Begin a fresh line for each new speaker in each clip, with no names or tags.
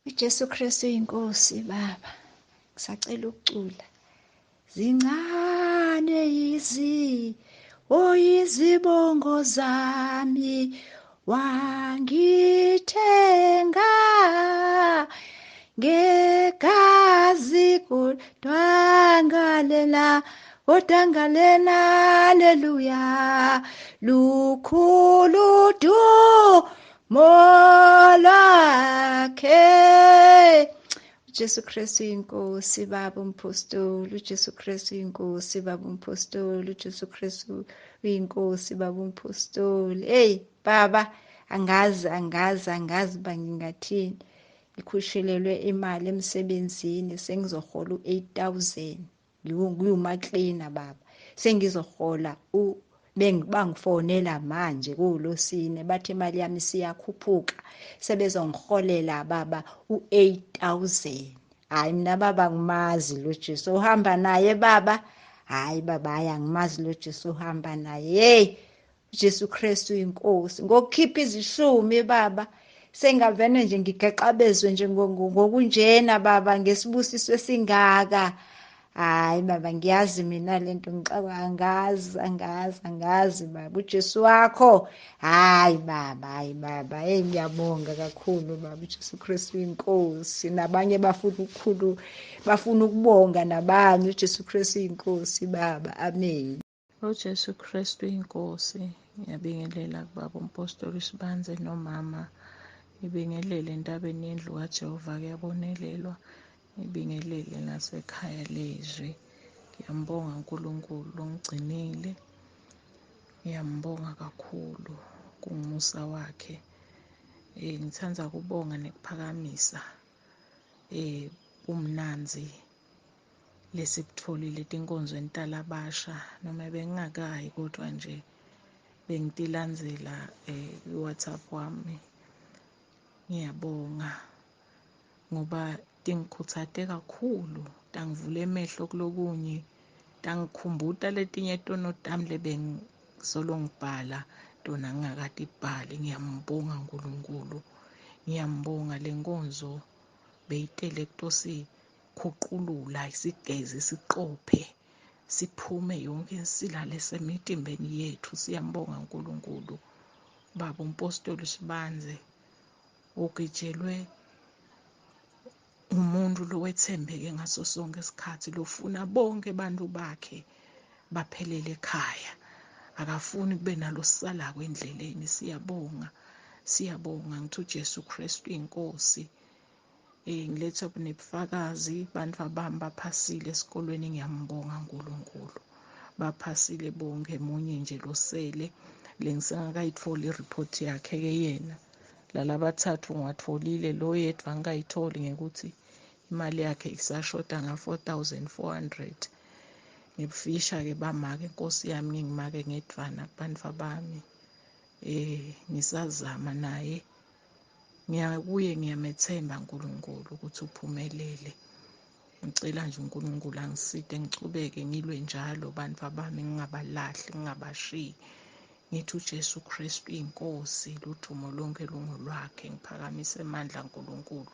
uJesu Kristu inkosi baba. Ngisacela ukucula. Zincane yizi oyizibongo zami, wangithenga ngegazi kodwangalela odangalela, haleluya, lukhulu dumo lwakhe. uJesu Kristu inkosi baba umpostoli, uJesu Kristu inkosi baba umpostoli, uJesu Kristu inkosi baba umpostoli. Hey baba, angazi angazi angazi ba ngingathini. Ngikhushulelwe imali emsebenzini, sengizohola u8000, ngiyuma cleaner baba. Sengizohola bangifonela manje kulosine bathi imali yami siyakhuphuka, sebezongiholela baba u8000. Hayi mina baba ngimazi lo Jesu uhamba naye baba. Hayi baba, hayi angimazi lo Jesu uhamba naye. Hey Jesu Kristu inkosi, ngokukhipha izishumi baba, sengavene nje ngigeqabezwe nje ngokunjena baba, ngesibusiso esingaka. Hayi baba, ngiyazi mina lento, ngixaka angazi angazi angazi baba, uJesu wakho. Hayi baba, hayi baba, hey ngiyabonga kakhulu baba, uJesu Kristu inkosi. Nabanye bafuna ukukhulu, bafuna ukubonga nabanye, uJesu Kristu inkosi baba. Amen.
uJesu Kristu inkosi. Ngiyabingelela kubaba umpostoli Sibanze nomama, ngibingelele entabeni yendlu kaJehova, kuyabonelelwa. Ngibingelele nasekhaya lezwi. Ngiyambonga uNkulunkulu ongigcinile, ngiyambonga kakhulu kungumusa wakhe. Ngithanda ukubonga nekuphakamisa umnanzi lesibutholile etinkonzweni talabasha, noma bengingakayi kodwa nje bengitilandzela ku-WhatsApp wami. Ngiyabonga ngoba tingikhutsate kakhulu, tangivula emehlo kulokunye, tangikhumbuta letinye tono tami lebengisolo ngibhala tona ngingakatibhali. Ngiyambonga uNkulunkulu, ngiyambonga. Le nkonzo beyitele kutosikhuqulula, isigeze siqophe siphume yonke insila lesemitimbeni yethu. Siyambonga uNkulunkulu. Baba umpostoli Sibanze ugijelwe umuntu lowethembeke ngaso sonke isikhathi, lofuna bonke abantu bakhe baphelele ekhaya, akafuni kube nalo sisalako endleleni. Siyabonga, siyabonga. Ngithi uJesu Kristu inkosi. Ngiletha nebufakazi, bantu bami baphasile esikolweni, ngiyambonga uNkulunkulu, baphasile bonke, munye nje losele lengisengakayitholi ireport yakhe ke yena. Lalabathathu ngiwatholile, lo yedwa angikayitholi ngekuthi imali yakhe isashoda nga-4400. Ngibufisha-ke bamake inkosi yami, ngingimake ngedvana kubantfu bami. Ngisazama naye, ngiyakuye, ngiyamethemba uNkulunkulu ukuthi uphumelele. Ngicela nje uNkulunkulu angiside, ngichubeke ngilwe njalo bantu bami, ngingabalahli, ngingabashiyi. Ngithi uJesu Kristu inkosi, ludumo lonke lungolwakhe. Ngiphakamise amandla uNkulunkulu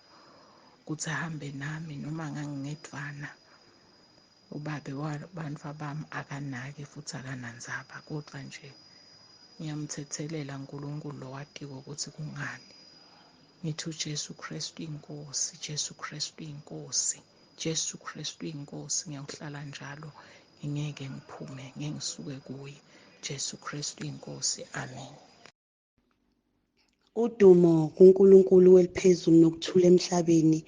ukuthi ahambe nami noma ngangingedvana. Ubabe wabantu bami akanaki futhi akanandzaba, kodwa nje ngiyamthethelela uNkulunkulu lowatiko ukuthi kungani. Ngithi uJesu Kristu inkosi, Jesu Kristu inkosi, Jesu Kristu inkosi. Ngiyawuhlala njalo, ngingeke ngiphume, ngeke ngisuke kuye. Jesu Kristu inkosi. Amen.
Udumo kuNkulunkulu weliphezulu nokuthula emhlabeni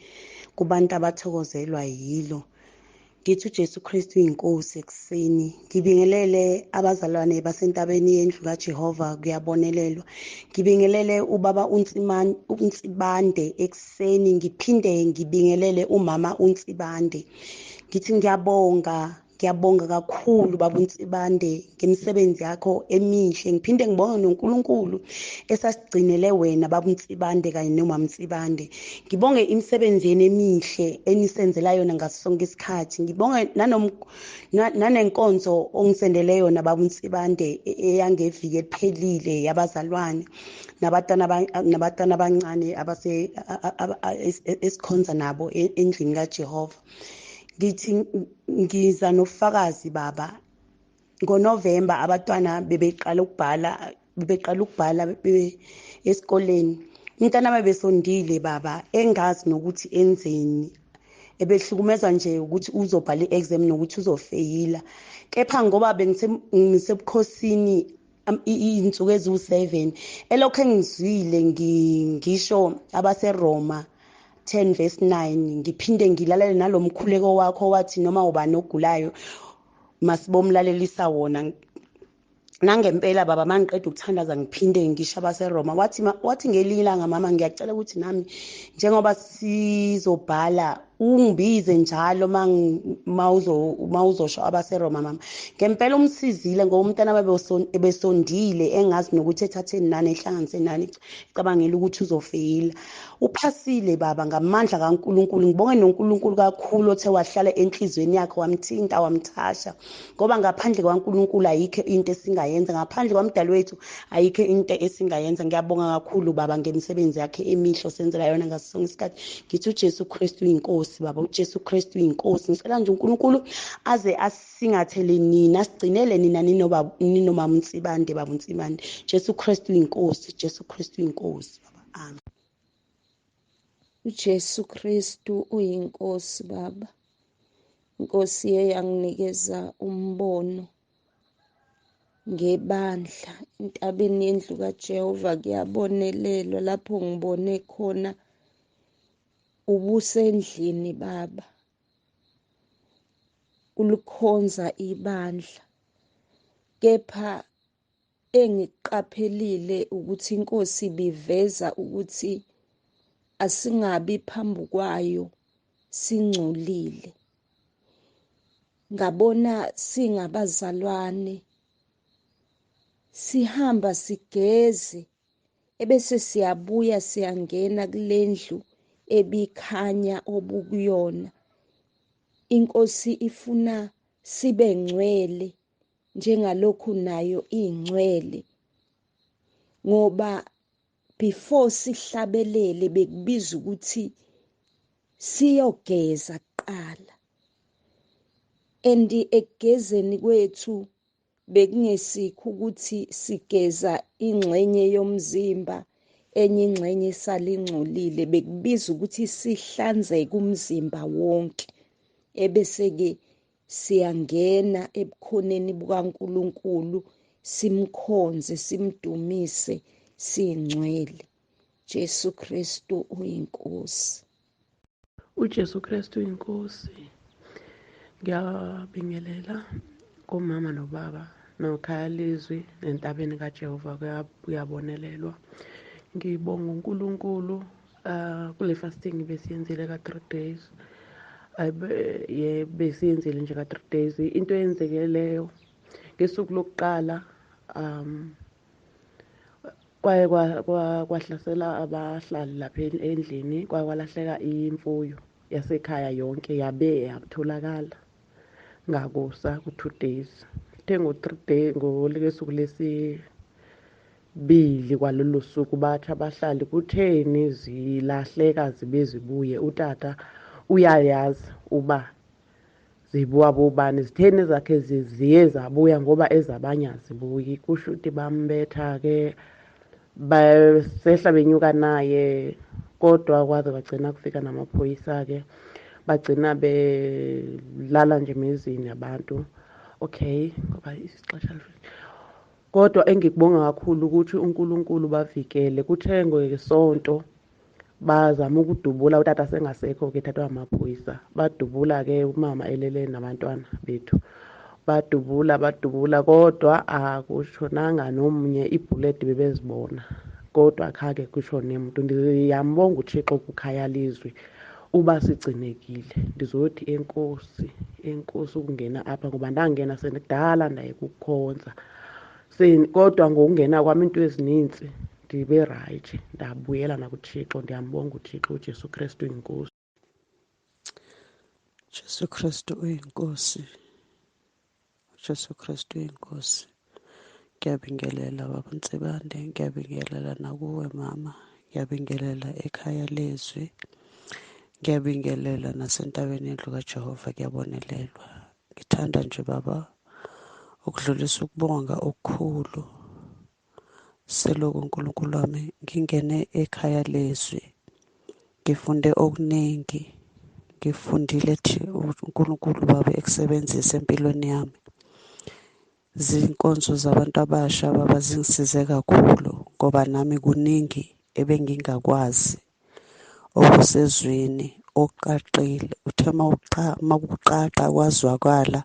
kubantu abathokozelwa yilo. Ngithi uJesu Kristu inkosi ekuseni. Ngibingelele abazalwane basentabeni yendlu kaJehova, kuyabonelelwa. Ngibingelele ubaba uNsibande ekuseni, ngiphinde ngibingelele umama uNsibande. Ngithi ngiyabonga Ngiyabonga kakhulu baba uNsibande ngemisebenzi yakho emihle. Ngiphinde ngibonge noNkulunkulu esasigcinele wena baba uNsibande kanye nomama Nsibande. Ngibonge imisebenzi yenu emihle enisenzela yona ngaso sonke isikhathi. Ngibonge nanenkonzo ongisendele yona baba uNsibande eyangeviki eliphelile yabazalwane nabatwana abancane abase esikhonza nabo endlini kaJehova. Ngithi ngiza nofakazi baba. NgoNovember abatwana bebeqala ukubhala esikoleni. Umntana babesondile baba, engazi nokuthi enzeni, ebehlukumezwa nje ukuthi uzobhala i-exam nokuthi uzofeyila. Kepha ngoba bengisebukhosini iy'nsuku eziwu-7, elokhu engizwile ngisho abaseRoma 10 verse 9, ngiphinde ngilalele nalomkhuleko wakho wathi noma ubani ogulayo masibomlalelisa wona. Nangempela baba, mangiqeda ukuthandaza ngiphinde ngisho abaseRoma, wathi ngelinye ilanga, mama ngiyacela ukuthi nami njengoba sizobhala ungibize njalo mawuzosho abaseRoma mama. Ngempela umsizile ngoba umntana ebesondile engazi nokuthi ethatheni nani ehlanganise nani, ecabangela ukuthi uzofeyila. Uphasile baba ngamandla kaNkulunkulu. Ngibonge noNkulunkulu kakhulu othe wahlala enhlizweni yakhe wamthinta wamthasha, ngoba ngaphandle kwaNkulunkulu ayikho into esingayenza, ngaphandle kwamdali wethu ayikho into esingayenza. Ngiyabonga kakhulu baba ngemisebenzi yakhe emihle osenzela yona ngaso sonke isikhathi. Ngithi uJesu Kristu uyinkosi baba, uJesu Kristu uyinkosi. Ngicela nje uNkulunkulu aze asingathele nina, asigcinele nina ninomama uNsibande baba uNsibande. Jesu Kristu uyinkosi, Jesu Kristu uyinkosi baba. Amen.
uJesu Kristu uyinkosi baba. Inkosi eyanginikeza umbono ngebandla entabeni yendlu kaJehova kuyabonelelwa, lapho ngibone khona ubusendlini baba, ulikhonza ibandla. Kepha engiqaphelile ukuthi inkosi ibiveza ukuthi asingabi phambi kwayo singcolile. Ngabona singabazalwane sihamba sigeze ebese siyabuya siyangena kulendlu ebikhanya obukuyona. Inkosi ifuna sibe ngcwele njengalokhu nayo ingcwele, ngoba before sihlabelele bekubiza ukuthi siyogeza kuqala. And ekugezeni kwethu bekungesikho ukuthi sigeza ingxenye yomzimba enye ingxenye salingcolile, bekubiza ukuthi sihlanzeke umzimba wonke, ebese-ke siyangena ebukhoneni bukaNkulunkulu simkhonze simdumise singcwele. Jesu Kristu uyinkosi.
uJesu Kristu uyinkosi. Ngiyabingelela komama nobaba nokhaya lizwi entabeni kaJehova kuyabonelelwa. Ngibonga uNkulunkulu kule fasting besiyenzile ka 3 days. Besiyenzile nje ka 3 days. Into eyenzekeleyo ngesuku lokuqala kwaye kwahlasela abahlali lapha endlini, kwaye kwalahleka imfuyo yasekhaya yonke yabe yatholakala ngakusa ku-2 days. Kuthe ngo-3 day ngosuku lesibili kwalolo suku bathi abahlali kutheni zilahleka zibe zibuye. Utata uyayazi uba zibuya bobani, zitheni zakhe ziye zabuya ngoba ezabanye azibuyi. Kusho ukuthi bambetha-ke basehla benyuka naye, kodwa kwaze bagcina kufika namaphoyisa-ke, bagcina belala nje emizini abantu. Okay, ngoba isixesha kodwa engikubonga kakhulu ukuthi uNkulunkulu bavikele. Kuthe ngesonto bazama ukudubula utata sengasekho-ke, thathwa amaphoyisa, badubula-ke umama elele nabantwana bethu, badubula kodwa akushonanga nomnye, ibhuleti bebezibona kodwa khake kushone muntu. Ndiyambonga uThixo kukhaya lizwi Uba sigcinekile, ndizothi enkosi, enkosi ukungena apha, ngoba ndangena sendidala ndayeka ukukhonza. Kodwa ngokungena kwam iinto ezinintsi ndibe rayithi, ndabuyela nakuThixo. Ndiyambonga uThixo, uJesu Krestu uyinkosi.
Jesu Kristu uyinkosi. Jesu Kristu uyinkosi. Ngiyabingelela baba Ntsibande, ngiyabingelela nakuwe mama, ngiyabingelela ekhaya lezwi, ngiyabingelela nasentabeni yendlu kaJehova, kuyabonelelwa. Ngithanda nje baba ukudlulisa ukubonga okukhulu selokhu uNkulunkulu wami ngingene ekhaya lezwi, ngifunde okuningi, ngifundile thi uNkulunkulu baba ekusebenzisa empilweni yami. Zinkonzo zabantu abasha baba zingisize kakhulu, ngoba nami kuningi ebengingakwazi okusezwini okuqaqile. Uthe makuqaqa kwazwakala,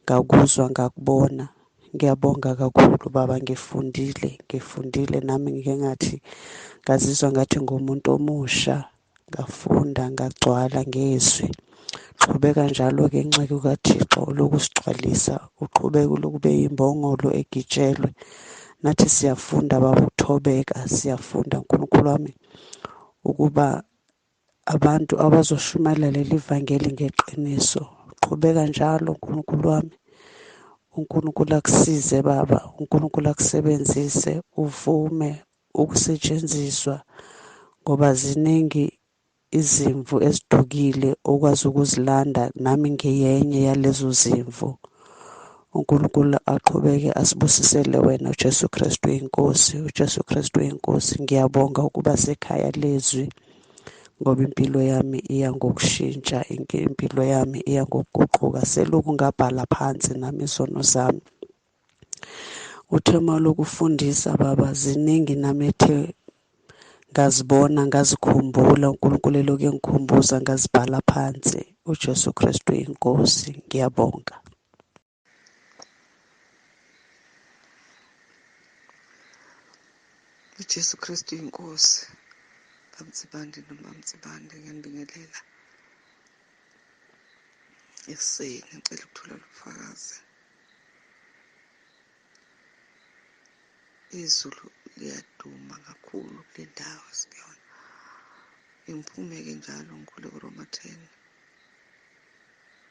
ngakuzwa ngakubona. Ngiyabonga kakhulu baba, ngifundile, ngifundile nami ngike ngathi ngazizwa ngathi ngumuntu omusha, ngafunda ngagcwala ngezwi. Qhubeka njalo-ke nceku kaThixo lokusigcwalisa, uqhubeke lokube yimbongolo egitshelwe. Nathi siyafunda baba ukuthobeka, siyafunda Nkulunkulu wami ukuba abantu abazoshumayela leli vangeli ngeqiniso. Qhubeka njalo Nkulunkulu wami, uNkulunkulu akusize baba, uNkulunkulu akusebenzise, uvume ukusetshenziswa, ngoba ziningi izimvu ezidukile okwazi ukuzilanda, nami ngiyenye yalezo zimvu. uNkulunkulu aqhubeke asibusisele wena uJesu Kristu inkosi, uJesu Kristu inkosi. Ngiyabonga ukuba sekhaya lezwi, ngoba impilo yami iya ngokushintsha, impilo yami iya ngokuguquka. Selokhu ngabhala phansi nami izono zami. Uthe uma lokufundisa baba, ziningi nami ethe ngazibona ngazikhumbula, uNkulunkulu elokhu engikhumbuza ngazibhala phansi. uJesu Kristu inkosi. Ngiyabonga.
uJesu Kristu inkosi. BabNtsibande noMamNtsibande, ngiyanibingelela ekuseni. Ngicela ukuthola lobufakazi. Izulu liyaduma kakhulu kule ndawo esikuyona. Ngiphume-ke njalo ngikhule kuRoma 10.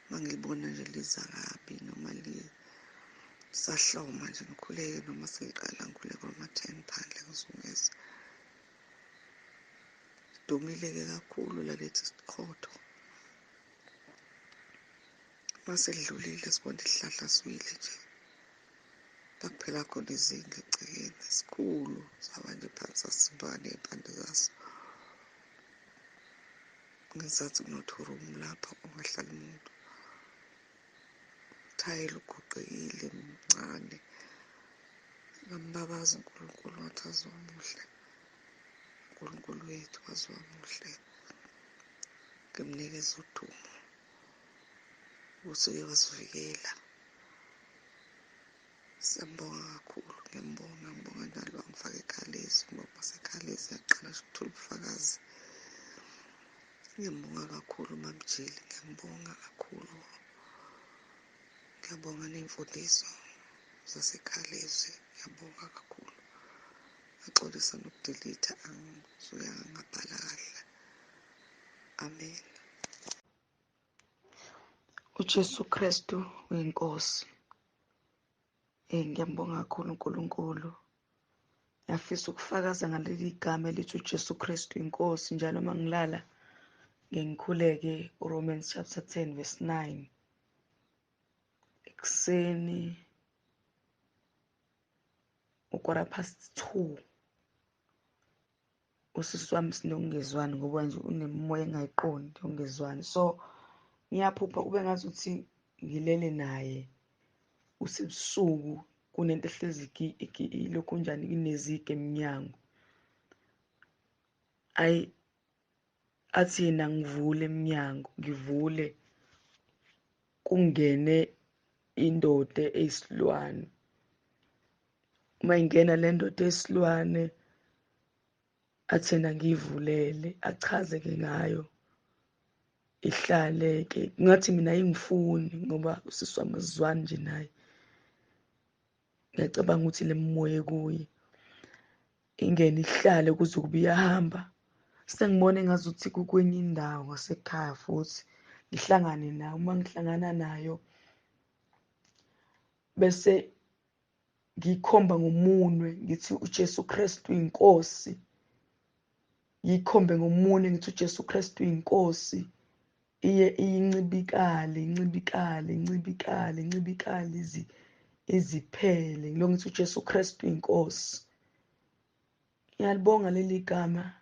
Uma ngilibona nje liza kabi noma lisahloma nje ngikhuleke, noma seliqala ngikhule kuRoma 10 phandle ngizungeze. Lidumile-ke kakhulu lalethi isiqhotho. Uma selidlulile sibona isihlahla siwile nje. La kuphela khona izindlu egcekeni esikhulu saba nje phansi sasimbane ney'mpande zaso. Ngezathi kuno-two room lapho ongahlala umuntu. Uthayela ugoqekile mncane. Ngambabaza uNkulunkulu wathi waze wamuhle. uNkulunkulu wethu waze wamuhle. Ngimnikeza udumo ukuthi uye wasivikela. Siyambonga kakhulu, ngiyambonga, ngibonga njalo angifake ekhalezi, ngoba sekhalezi yaqala nje ukuthola ubufakazi. Ngiyambonga kakhulu uMamjili, ngiyambonga kakhulu. Ngiyabonga ney'mfundiso zasekhalezi, ngiyabonga kakhulu. Ngaxolisa nokudelitha, angizuyanga ngabhala kahle. Amen.
uJesu Kristu uyinkosi. Ngiyambonga kakhulu uNkulunkulu. Ngiyafisa ukufakaza ngaleli gama elithi uJesu Kristu inkosi. Njalo uma ngilala ngike ngikhuleke uRomans chapter 10 verse 9. Ekuseni u2:15 usisi wami sinokungezwani, ngoba nje unemimoya engayiqondi yokungezwani. So ngiyaphupha kube ngazuthi ngilele naye usebusuku, kunento ehlezi ilokhu njani inezigi emnyango. Ayi athi yena ngivule emnyango, ngivule kungene indoda eyisilwane. Uma ingena le ndoda eyisilwane athi yena ngiyivulele, achaze-ke ngayo. Ihlale-ke ngathi mina ayingifuni ngoba usisi wami asizwani nje naye. Ngiyacabanga ukuthi le mimoya ekuye ingene ihlale kuze kube iyahamba. Sengibona engazuthi kukwenye indawo ngasekhaya futhi ngihlangane nayo. Uma ngihlangana nayo bese ngiyikhomba ngomunwe ngithi uJesu Kristu inkosi. Ngiyikhombe ngomunwe ngithi uJesu Kristu inkosi. Iye incibikale incibikale incibikale incibikale iziphele. Ngilo ngithi uJesu Kristu inkosi. Ngiyalibonga leli gama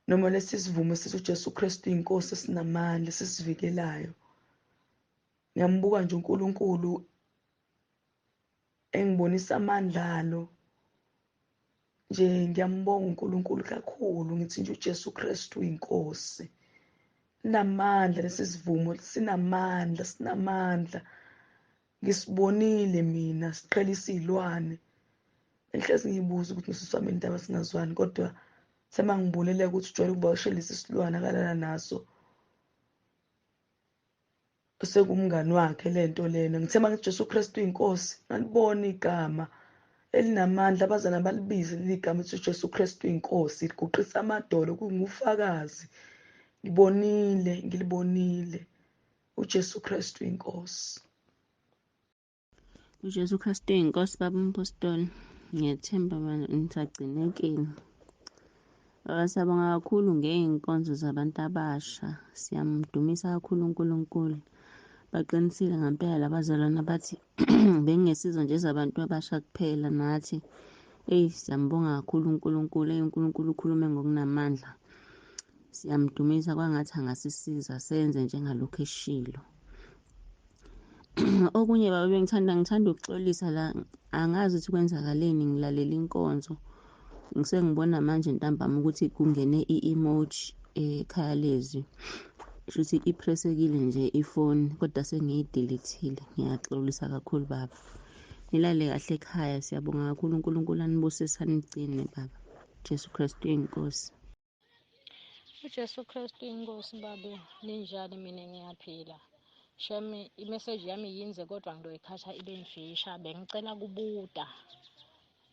noma lesi sivumo sithi uJesu Kristu inkosi esinamandla esisivikelayo. Ngiyambuka nje uNkulunkulu engibonisa amandla alo nje. Ngiyambonga uNkulunkulu kakhulu, ngithi nje uJesu Kristu inkosi. Sinamandla lesi sivumo, sinamandla, sinamandla. Ngisibonile mina siqhelisa iy'lwane. Engihlezi ngiyibuza ukuthi nosisi wami indaba singazwani, kodwa semangibonile ukuthi ujwayele ukuvakashela lesi silwane akalala naso, sekumngani wakhe lento lena. Ngithe mangithi Jesu Kristu inkosi, ngalibona igama elinamandla, abazana balibize leli gama ethi Jesu Kristu inkosi, liguqisa amadolo, kungufakazi. Ngibonile, ngilibonile uJesu Kristu inkosi.
UJesu Kristu inkosi, baba umpostoli. Ngiyethemba nisagcinekile. Baba, siyabonga kakhulu ngey'nkonzo zabantu abasha. Siyamdumisa kakhulu uNkulunkulu. Baqinisile ngempela labazalwane abathi bengesizo nje zabantu abasha kuphela nathi. Eyi, siyambonga kakhulu uNkulunkulu. Eyi, uNkulunkulu ukhulume ngokunamandla. Siyamdumisa, kwangathi angasisiza senze njengalokhu eshilo. Okunye baba, bengithanda ukuxolisa la, angazi ukuthi kwenzakaleni, ngilalela inkonzo ngisengibona manje ntambama ukuthi kungene i-emoji ekhaya lezwi, shuthi ipressekile nje ifoni, kodwa sengiyidilithile. Ngiyaxolisa kakhulu baba. Nilale kahle ekhaya. Siyabonga kakhulu, uNkulunkulu anibusise anigcine baba. Jesu Kristu inkosi.
UJesu Kristu inkosi babe, ninjani? Mina ngiyaphila. Shame imeseji yami yinze kodwa ngizoyikhatha ibe mfisha. Bengicela kubuta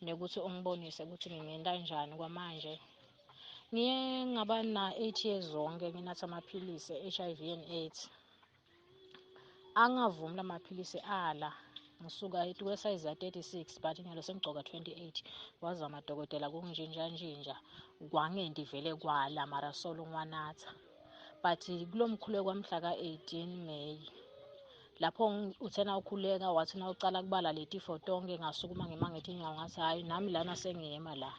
nekuthi ungibonise ukuthi ngingenta kanjani kwamanje. Ngiye ngaba na 8 years zonke nginatha amaphilisi e-HIV and AIDS. Angavumi lamaphilisi ala. Ngisuka kwe-size ya 36 but nyalo sengigcoka 28. Wazama dokotela kungishintsha kwangenti vele kwala mara solo ngiwanatha. But kulo mkhuleko wamhla ka-18 May lapho uthena ukhuleka wathi na ucala kubala letifo tonke, ngasukuma ngima ngethi inyawo ngathi hayi nami lana sengiyema la.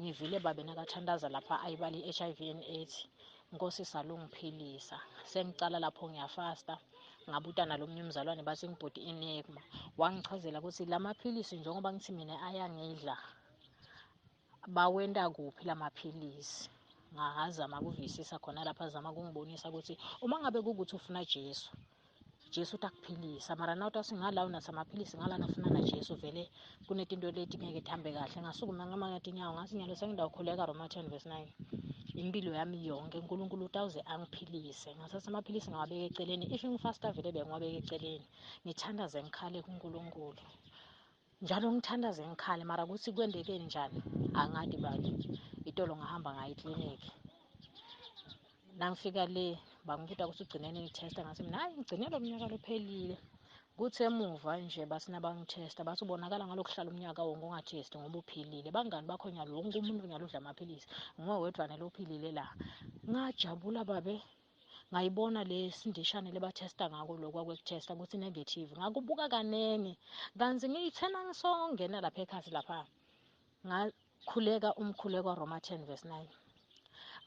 Ngivile babe nakathandaza lapha ayibala i-HIV and AIDS, Nkosi salungiphilisa. Sengicala lapho ngiyafasta, ngabuta nalomnye umzalwane bathi ngibhodi enigma, wangichazela ukuthi lamaphilisi njengoba ngithi mina ayangidla bawenta kuphi lamaphilisi. Ngazama kuvisisa khona lapha, azama kungibonisa ukuthi uma ngabe kukuthi ufuna Jesu, Jesu utakuphilisa, mara na utawuthi ngala unatha amaphilisi ngala nafuna na Jesu, vele kunetinto leti ngeke tihambe kahle. Ngasukuma ngama ngathi inyawo ngathi nyalo sengidawukhuleka Roma 10 verse 9 impilo yami yonke uNkulunkulu utawuze angiphilise. Ngathatha amaphilisi ngawabeka eceleni, if ngifasta vele bengiwabeka eceleni, ngithandaze ngikhale kuNkulunkulu njalo, ngithandaze ngikhale, mara kuthi kwendekeni njani angadi bani. Itolo ngahamba ngaya eklinikhi, nangifika le bangibuta ukuthi ugcineni ngithesta, ngathi mina hayi ngigcine lo mnyaka lophelile. Kuthi emuva nje bathi nabangithesta bathi ubonakala ngalokuhlala umnyaka wonke ungathesti ngoba uphilile, bangani bakho nyalo wonke umuntu nyalo udla amaphilisi, nguwe wedwa nelophilile la. Ngajabula babe, ngayibona le sindishane lebathesta ngako lokhu akwekuthesta ukuthi negative, ngakubuka kaningi kanti ngiyithena ngisongena lapha ekhasi lapha ngakhuleka umkhuleko Roma 10 verse 9.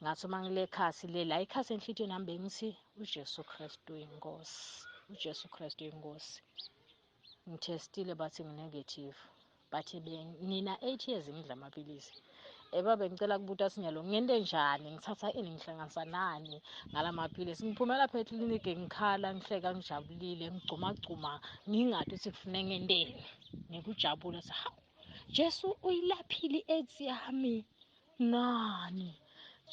Ngathi uma ngile khasi le la ikhasi enhlitiyweni yami bengithi uJesu Kristu inkosi, uJesu Kristu inkosi. Ngithestile bathi nginegative, but ngina 8 years ngidla amaphilisi. Ebabe ngicela kubuta sinyalo ngente njani, ngithatha ini, ngihlanganisa nani ngalamaphilisi? Ngiphumela lapha ekliniki ngikhala ngihleka ngijabulile ngigcumagcuma ngingathi ukuthi kufune ngenteni, ngikujabula hawu Jesu uyilaphile i-AIDS yami nani.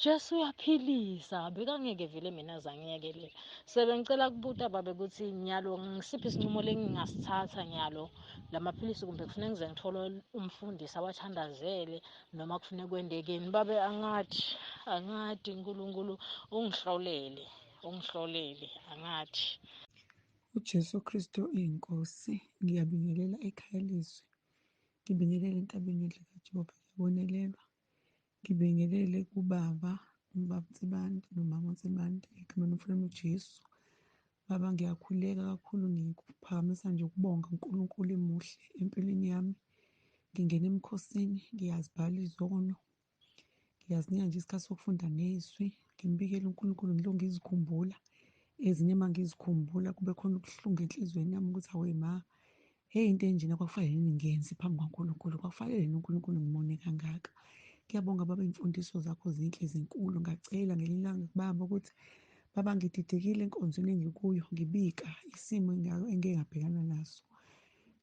Jesu uyaphilisa, bekangeke vele mina azangiyekelela. Sebengicela kubuta babe ukuthi nyalo ngisiphi isinqumo lengingasithatha nyalo lamaphilisi, kumbe kufuneka ngize ngithole umfundisi awathandazele noma kufuneka kwendekeni. Babe angathi uNkulunkulu ungihlolele, angathi.
UJesu Kristu iyinkosi. Ngiyabingelela ekhaya lezwi, ngibingelele entabeni yendlu kaJehova, ngiyabonelelwa. Ngibingelele kubaba, ubaba Nsibande nomama Nsibande, egameni lomfana uJesu. Baba, ngiyakhuleka kakhulu, ngikuphakamisa nje ukubonga uNkulunkulu emuhle empilweni yami. Ngingena emkhosini, ngiyazibhala izono, ngiyazinika nje isikhathi sokufunda nezwi, ngimbikele uNkulunkulu ngilokhu ngizikhumbula. Ezinye uma ngizikhumbula kube khona ubuhlungu enhliziyweni yami ukuthi awe ma, hey, into enjena kwakufanele ngingenzi phambi kwaNkulunkulu, kwakufanele uNkulunkulu ngimone kangaka. Ngiyabonga baba, iy'mfundiso zakho zinhle zinkulu. Ngacela ngelinye ilanga kubaba ukuthi baba ngididekile enkonzweni engikuyo, ngibika isimo engike ngabhekana naso.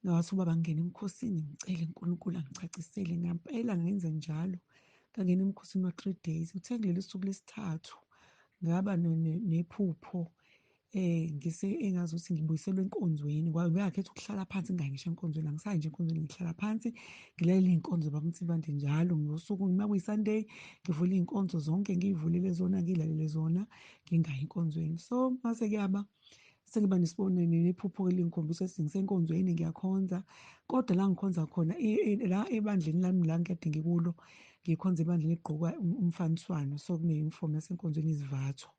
Ngathi ubaba ngingene emkhosini ngicele uNkulunkulu angicacisele. Ngampela ngenze njalo, ngangena emkhosini wa-3 days. Kuthe kuleli suku lesithathu ngaba nephupho ngise engazuthi ngibuyiselwe enkonzweni. Ngakhetha ukuhlala phansi ngingayi ngisho enkonzweni, angisayi nje enkonzweni, ngihlala phansi ngilalela iy'nkonzo baba Nsibande njalo ngosuku. Uma kuyi-Sunday ngivule iy'nkonzo zonke, ngiy'vulele zona, ngiy'lalele zona, ngingayi enkonzweni. So mase kuyaba sengiba nesibonelo nephupho elingikhombisa ukuthi ngisenkonzweni ngiyakhonza, kodwa la ngikhonza khona la ebandleni lami la ngikade ngikulo, ngikhonza ebandleni ligqokwa umfaniswano, so kune-uniform yasenkonzweni izivatho.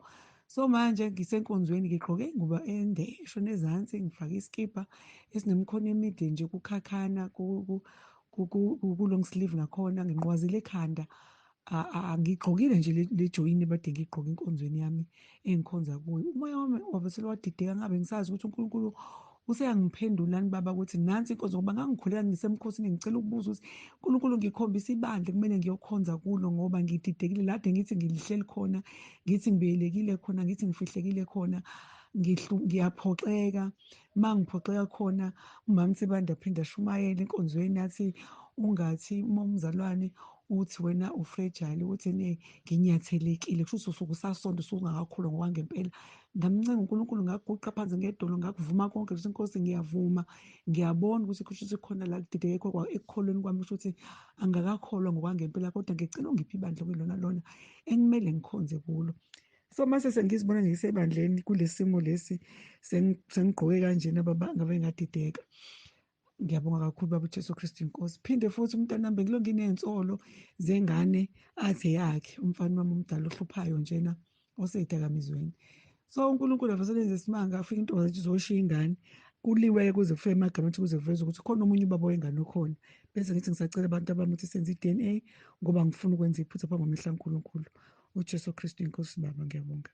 So manje ngisenkonzweni ngigqoke ingubo ende eshona ezansi, ngifake isikibha esinemikhono emide nje kukhakhana ku-long sleeve nakhona, nginqwazile ekhanda, angigqokile nje le joyini ebade ngiyigqoke enkonzweni yami engikhonza kuyo. Umoya wami wavele wadideka, ngabe ngisazi ukuthi uNkulunkulu useyangiphendula baba ukuthi nansi inkonzo, ngoba ngangikhulela ngisemkhosini ngicela ukubuza ukuthi uNkulunkulu ngikhombisa ibandla kumele ngiyokhonza kulo ngoba ngididekile lade ngithi ngilihleli khona, ngithi ngibiyelekile khona, ngithi ngifihlekile khona, ngiyaphoxeka. Uma ngiphoxeka khona umama Nsibande aphinda ashumayele enkonzweni athi ungathi uma umzalwane uthi wena ufragile, uthi ne nginyathelekile, kusho ukuthi usuke usasonto usuke ungakakholwa ngokwangempela. Ngamncenga uNkulunkulu, ngaguqa phansi ngedolo, ngakuvuma konke, ngithi Nkosi ngiyavuma, ngiyabona ukuthi kusho ukuthi khona la kudideke ekukholweni kwami, kusho ukuthi angakakholwa ngokwangempela, kodwa ngicela ungiphe ibandla kuyilona lona engimele ngikhonze kulo. So mase sengizibona ngisebandleni kulesimo lesi, sengigqoke kanjena baba, ngabe ngadideka. Ngiyabonga kakhulu baba uJesu Kristu inkosi. Phinde futhi umntanami bengilo nginey'nsolo zengane athi yakhe, umfana wami omdala ohluphayo njena oseyidakamizweni. So uNkulunkulu avaselenze isimanga, afike intombazane izoshiya ingane, kuliwe kuze kufike emagameni kuze kuveze ukuthi khona omunye ubaba wengane okhona. Bese ngithi ngisacela abantu abami ukuthi senze i-DNA ngoba ngifuna ukwenza iphutha phambi kwamehlo kaNkulunkulu. uJesu Kristu inkosi baba, ngiyabonga.